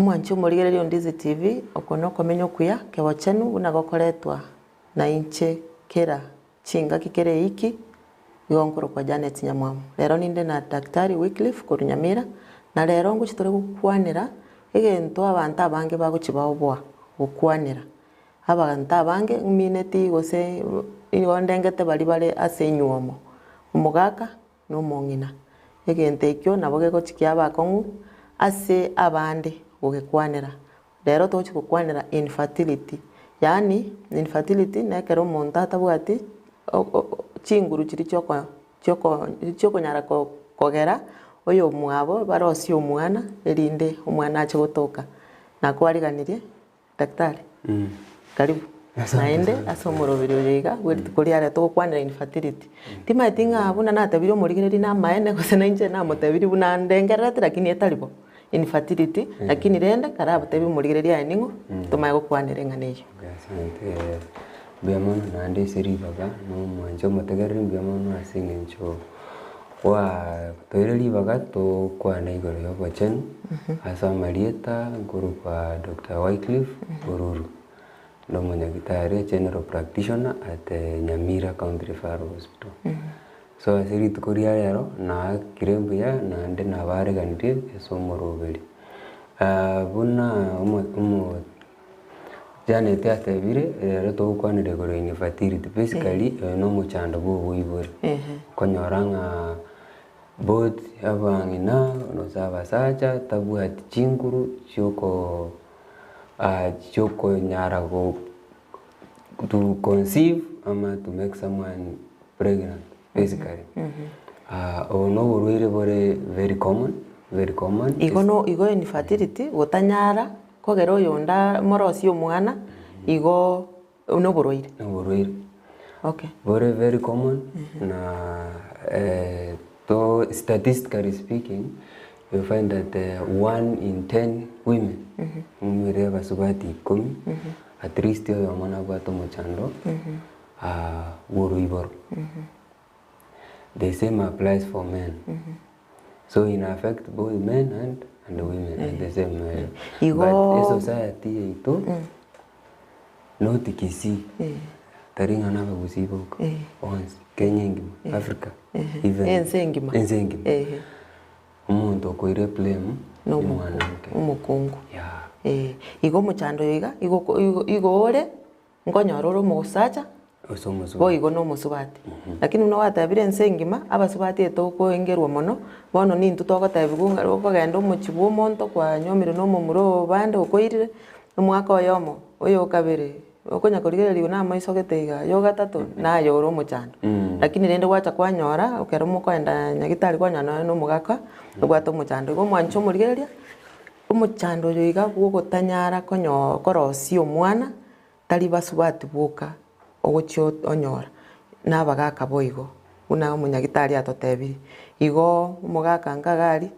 Omwanchi omorigereria o Ndizi TV, oko nokomenya okuya kebochenu buna gokoretwa na inche kera chingaki kera eiki, igo nkorokwa Janet Nyamwamu. Rero ninde na Daktari Wycliffe korwa Nyamira, na rero ngochia tore gokwanera egento abanto abange bagochia baoboa gokwanera. Abanto abange ng'mineti gose igo ndengete baria bare ase enywomo, omogaka na omong'ina. Egento ekio nabo gegochia kiaba akong'u ase abande gogekwanera. Rero togochia gokwanera infertility, yaani infertility na ekero omonto atabwati chinguru chiria chioko chioko chiokonyara kogera oyomwabo barosie omwana erinde omwana ache gotoka. Nakwariganirie. Daktari, karibu naende ase omoroberi oyo iga bwe rituko ria rero togokwanera infertility. Timanyeti ng'a buna natebirie omorigereria namaene gose nainche namotebirie buna ndengererete lakini etari bo, infertility, lakini rende karabotebi omorigereria aye ning'o tomanye gokwanera eng'ana eyio. Okay, asante mbuya mono naende ase ribaga na omwanche omotegereri mbuya mono ase eng'encho Gwatoire ribaga tokwane igoro y'obochenu ase amarieta nkorokwa Doctor Wycliffe Oruru, nde omonyagitari general practitioner at Nyamira County Referral Hospital. So ase rituko ria rero naakire mbuya naende nabareganirie ase omoroberi. Buna omo omo Janet atebire, rero togokwanera igoro ya infertility. Basically, oyo na omochando bwa oboibori. Okonyora ng'a both abang'ina gose abasacha tabwati chinguru chioko chiokonyara go to conceive ama to make someone pregnant basically. Obo na oborwaire bore very common, very common. Igo no igo infertility gotanyara Kogera oyonde amorosie omwana igo noborwaire. Noborwaire. Okay. Bore very common na to statistically speaking you find that one in ten women omwere abasubati ikomi at least oyomo nabwate omochando bwa oroiboro. The same applies for men. So ina affect both men and and women at the same way. Igo- But esociety yaito not Kisii tari ng'a na abagusii boka bonsi Kenya engima Africa even Ense engima. ense engima Ehe. omonto okoira eblame Na ni omoku- mwanamke omokungu. yeah. Eh, igo omochando oyo iga igo igo igo ore Nkonyora ore omosacha, Gose omosubati. boigo na omosubati. Lakini buna gwatebire ense engima, abasubati etokoengerwa mono, bono nintwe togotebigwa ng'a okogenda omochie bwa omonto kwanywomirwe na omomura oo bande okoirire, omwaka oyomo, oyo okabere, okonya korigereriwa na amaiso gete igaa, oyo ogatato, naye ore omochando. Lakini rende gwacha kwanyora, ekero mokoenda nyagetari kwanyora nonya na omogaka, obwate omochando. Igo omwancha omorigereria, omochando oyo iga bwa ogotanyara konyo korosia omwana. Tari basubati boka ogochia onyora, na abagaka boigo, buna omonyagitari atotebirie. Igo omogaka nkaga aria,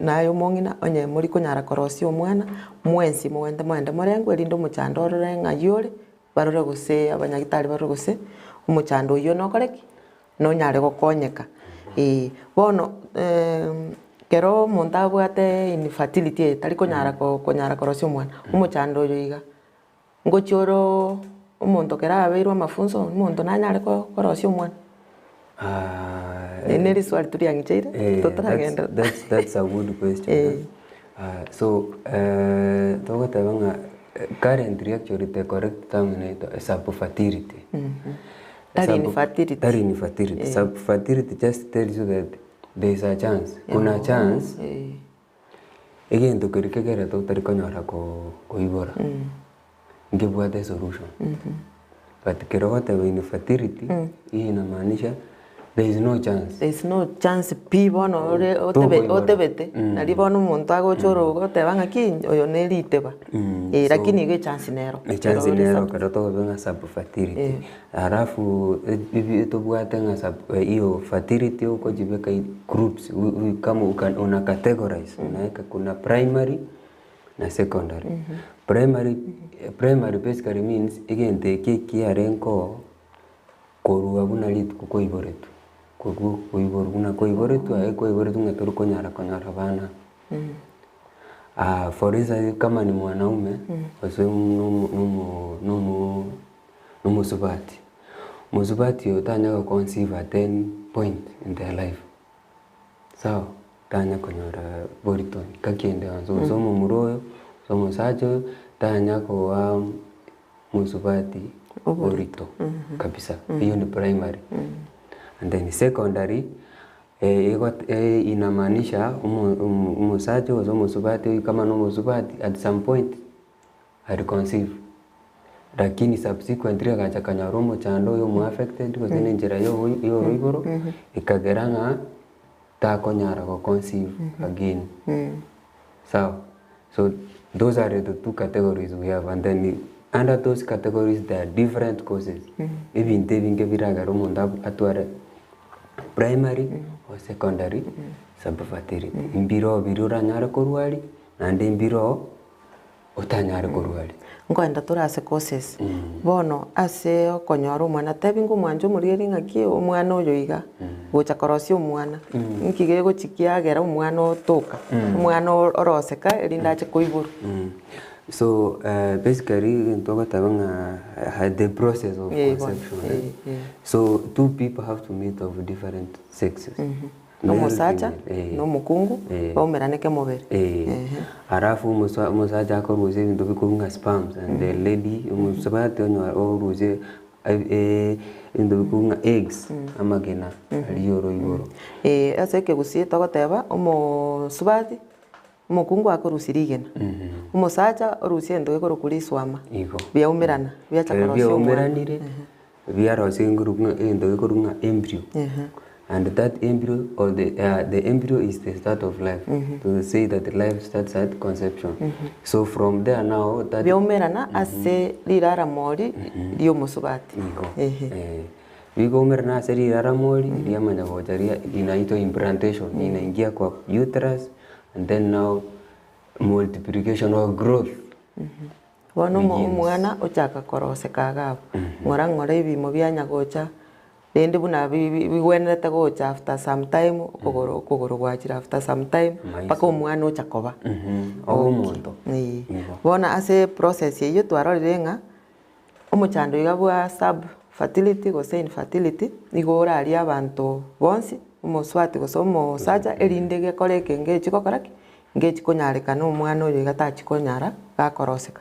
naye omong'ina onye mori konyara korosia omwana, mwensi mogende mogende morengwe erinde omochando orore ng'ai ore, barore gose abanyagitari barore gose, omochando oyio nokore ki? Nonyare gokonyeka eh. Bono ekero omonto abwate infertility eye tari konyara konyara korosia omwana, omochando oyo iga. Ngochia ore omonto ekero abeirwe amafunso, omonto nanyare korosia omwana? Eri ne riswali toriang'icheire, totaragenda. That's, that's a good question. Eh. So, togoteba ng'a currently actually the correct term inaitwa subfertility. Tari infertility. Tari infertility. Subfertility just tells you that there is a chance, kuna chance. Egento keria kegerete otari konyora koibora, nkebwate esolution. But kero ogoteba infertility, eywo inamaanisha there is no chance. There is no chance pi bono ore otebe Tokoibora. otebete, nari bono omonto agocha ore ogoteba ng'aki oyo ne riteba, eh lakini igo echance nero. Echance Ero ore nero sub. ekero togoteba ng'a subfertility. Eh. Alafu ebi tobwate ng'a sub hiyo fertility okochibeka groups kama una categorize unaweka kuna primary na secondary. Primary primary basically means egento eke ekiarenge oo korwa buna rituko kwaiboretwe, korwa koiborwa buna kwaiboretwe aye kwaiboretwe ng'a torikonyara konyora abana. For instance kama ni mwanaume gose nomo nomo nomo nomosubati, mosubati oyo tanya go conceive at any point in their life, sawa, tanya konyora borito gaki ende yonsi gose omomura oyo, gose omosacha oyo, tanya koa mosubati borito kabisa, eywo ni primary. And then secondary, igo inamaanisha omo omo omosacha gose omosubati oywo kama na omosubati at some point ali conceive lakini subsequently agacha akanyora omochando oyo omo affected gose na enchera ya obo ya oroiboro, ekagera ng'a takonyara go conceive again, sawa. So those are the two categories we have and then under those categories there are different causes, ebinto ebinge biragere omonto ab- atware primary or secondary subfertility. Mbiroo biria oranyare korwa aria, naende mbiroo otanyare korwa aria. Nkoenda tore ase courses, bono ase okonyora omwana tebi ng'a omwancho omorigererie ng'aki omwana oyo iga, gocha korosia omwana, nki gegochi kiagera omwana otoka, omwana oroseka erinde ache koiborwa. So basically egento ogoteba ng'a the process of Eh, bono, conception eh, eh. eh. So two people have to meet of different sexes. Na Male, omosacha female, eh. na omokungu Eh. baumerane kemobere. Eh, alafu omosa omosacha akorusia ebinto bikorwa ng'a sperms and the lady omosubati onyora orusie ebinto bikorwa ng'a eggs amagena aria oroiboro. Eh, ase ekegusii togoteba omosubati, omokungu akorusia rigena, omosacha orusia egento gekorokwa riswama, Igo. biaumerana biacha Ekero korosia omwana. biaumeranire, biarosia enguru ng'a egento gekorwa ng'a embryo. And that embryo or the the embryo is the start of life. To say that life starts at conception. So from there now that Biaumerana ase riraramo ri riomosubati. Igo. Ehe. Eh, bikoumerana ase riraramo ri riamanya gocha ria inaitwa implantation inaingia kwa uterus and then now multiplication or growth Bono omo- begins. omwana ochaka koroseka iga abwo, ng'ora ng'ora ebimo bianya gocha, rende buna bi- bi- bigwenerete gocha after some time, okogoro okogoro gwachire after some time, mpaka Maiso. omwana ocha koba. Obe omonto. Eeh. Igo. Bono ase process eywo twarorire ng'a, omochando iga bwa sub fertility gose infertility, nigo orarie abanto bonsi, omosubati gose omosacha, erinde gekore eke ngechi gokora ki, ngechi konyarekana omwana oyo iga tachikonyara gakoroseka.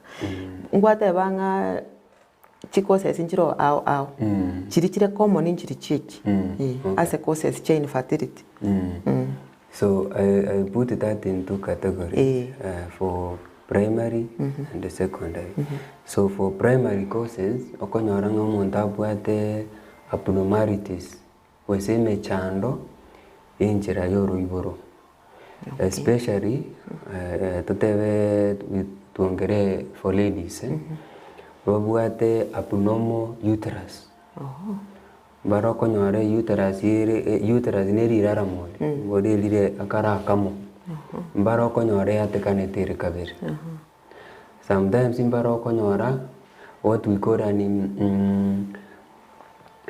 Ngwateba ng'a chicauses nchire ao ao, chiria chire common nchiri chieki, eh, ase causes chia infertility. So I put that in two categories Eh. for primary and secondary. So for primary causes, okonyora ng'a omonto abwate abnormalities gose emechando enchera ya oroiboro. Especially totebe tuongelee for ladies eh, babwate abnormal uterus. Bare okonyora uterus ere uterus na eriraramo ori rire akara akamo, mbare okonyora eatekanete ere kabere. Sometimes mbare okonyora what we call an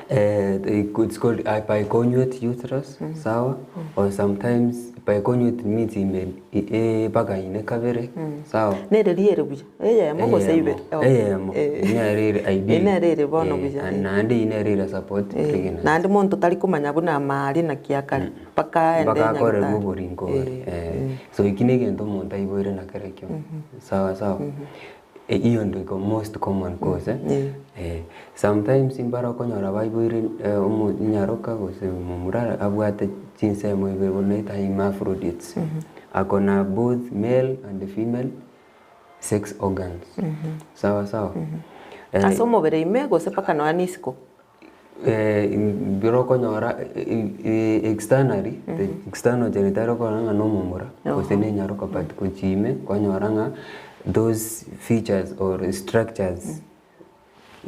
it's called a bicornuate uterus, sawa, or sometimes bicornuate means ime ebagaine kabere, sawa. Nere riere buya, eyemo gose ibere? Eyemo Eh. nere ere ideal. Nere ere bono buya, eh. Naende eywo nere ere support pregnancy. Naende monto tari komanya buna amari naki akare, mpaka aende mpaka akorerwa nyagetari. oboringo ore. So eki na egento omonto aiboire nakerekio sawa sawa. Iyo ndiko most common cause eh. Sometimes mbare okonyora baiboire omonyaroka gose momura abwate chinsemo ibere bono naita hermaphrodites. Akona both male and female sex organs. Sawa sawa. Ase omobere ime gose mpaka nonya na isiko? Mbere okonyora externally, the external genitalia okonyora ng'a na omomura gose na enyaroka but gochia ime kwanyora ng'a those features or structures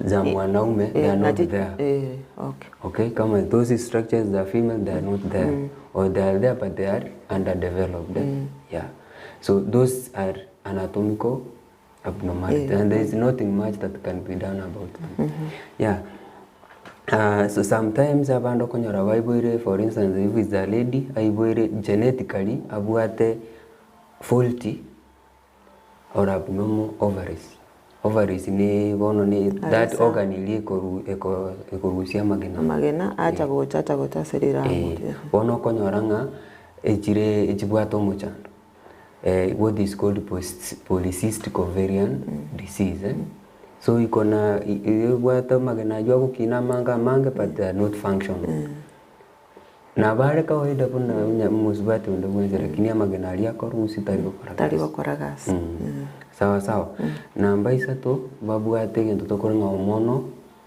za mwanaume they are not there. Eh, okay. Okay, kama those structures za female they are not there or they are there but they are underdeveloped. Yeah. So those are anatomical abnormality and there is nothing much that can be done about them. Yeah. So sometimes abanto okonyora baiboire for instance if it's a lady aiboire genetically abwate faulty. Or abnormal ovaries. Ovaries ni bono ni that Agesa. organ eria ekoru eko ekorusia amagena. Amagena acha gocha acha gocha ase rirango Eh, riria. bono okonyora ng'a echire echibwate omochando what is called post polycystic ovarian disease eh. So iko na i- ebwate amagena aywo agokina amange amange but they are not functional. Nabo are kawaida buna onye omosubati onde bwensi lakini amagena aria akorusia tari gokora Tari gasi. gokora gasi. Sawa sawa. Namba isato, babwate egento tokore ng'a hormonal.